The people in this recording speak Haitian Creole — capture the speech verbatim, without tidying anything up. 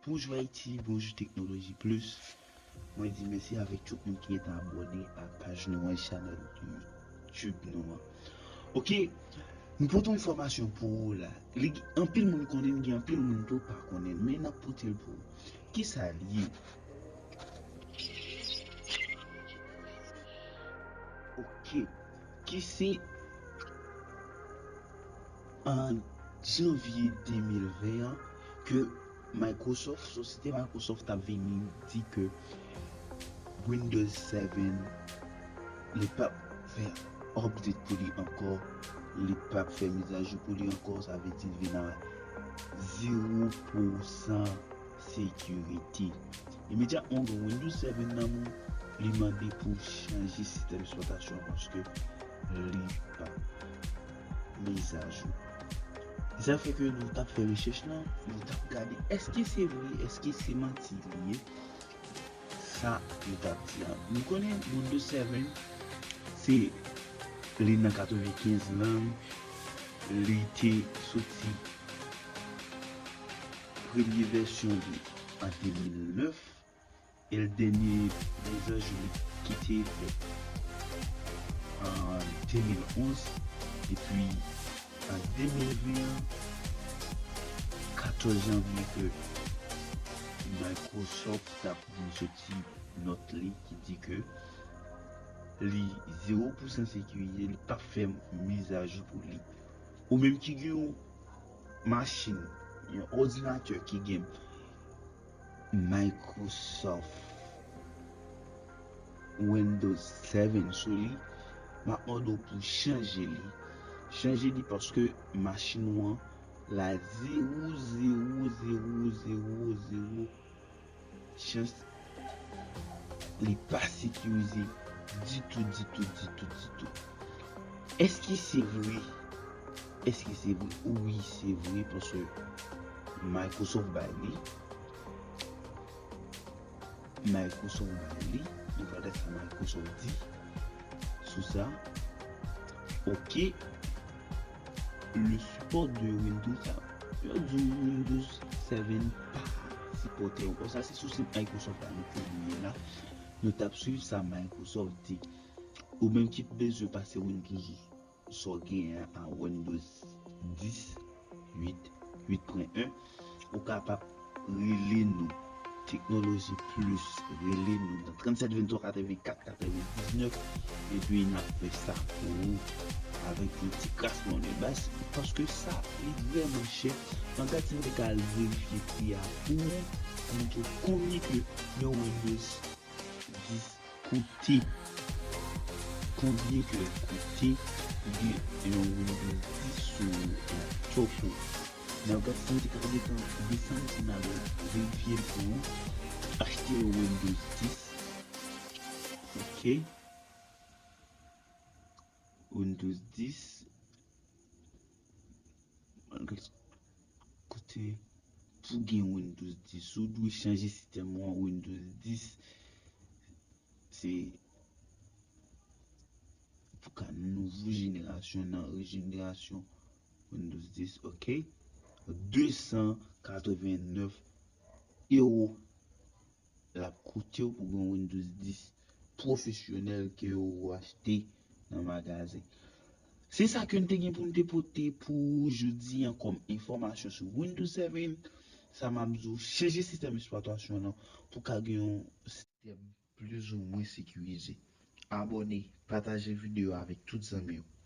Bonjou Ayiti, bonjou Teknoloji Plis. Mwen di mèsi avèk tout moun ki gentan abòne ak paj nou an, chanèl YouTube nou an. Ok, nou pote yon enfòmasyon pou ou la. Li, anpil moun konnen l, gen anpil moun tou pa konnen l, men n ap pote l pou ou. Kisa l ye? Ok, ki se an janvye de mil ven an ke Microsoft, sosyete Microsoft t ap vini di ke Windows sèt, li p ap fè update pou li ankò, li p ap fè mizajou pou li ankò, sa vle di l vin a zewo pou san sekirite. Imedyatman w gen Windows sèt nan men w, li mande pou w chanje sistèm eksplwatasyon paske li p ap mizajou. Sa fè ke nou t ap fè rechèch lan, nou t ap gade èske se vre, èske se manti li ye. Sa nou t ap di a. Nou konnen Windows sèt, se li nan katrevenkenz lan, li te soti premye vèsyon li an de mil nèf, e l dènye mizajou li ki te fèt an de mil onz, epi an de mil ven an, katòz janvye ke Microsoft t ap vin soti nòt li ki di ke li zewo pou san sekirite, li p ap fè mizajou pou li. Ou menm ki gen yon machin, yon òdinatè ki gen Microsoft Windows sèt sou li, m ap mande w pou chanje li. Chanje li paske machin ou an la zewo, zewo, zewo, zewo, zewo chans li pa sekirize ditou, ditou, ditou, ditou. Èske se vre? Èske se vre? Wi, se vre, paske Microsoft bay li. Microsoft bay li. Nou pral gade sa Microsoft di sou sa. Ok. Le support de Windows, sa, yo di Windows sèt pa sipòte ankò. Sa se sou sit Microsoft la nou te li la. Nou t ap swiv sa Microsoft di. Ou menm ki bezwen pase Windows sa w genyen an a Windows dis, uit, uit pwen en, ou kapab rele nou. Teknoloji Plis, rele nou nan trannsèt venntwa katrevenkat katrevendiznèf, epi n ap fè sa pou ou avèk yon ti kras monnen bas, paske sa, li vrèman chè. Mwen gad si m te ka al verifye pri a pou ou, pou montre w konbyen ke yon Windows dis koute. Konbyen ke l koute pou gen yon Windows dis sou laptop ou. N ap gade si n te ka desann, desann pou n al verifye l pou ou. Achte yon Windows dis. Ok. Windows dis. Kote pou gen Windows dis, ou dwe chanje sistèm ou an Windows dis. Se pou ka nouvo jenerasyon nan rejenerasyon Windows dis, ok? De san katrevennnèf ewo l ap koute w pou gen Windows dis pwofesyonèl ke w achte nan magazen. Se sa ke n te gen pou n te pote pou ou jodi an kòm enfòmasyon sou Windows sèt. Sa m ap di w, chanje sistèm eksplwatasyon lan pou ka gen yon sistèm plizoumwen sekirize. Abòne, pataje videyo avèk tout zanmi w.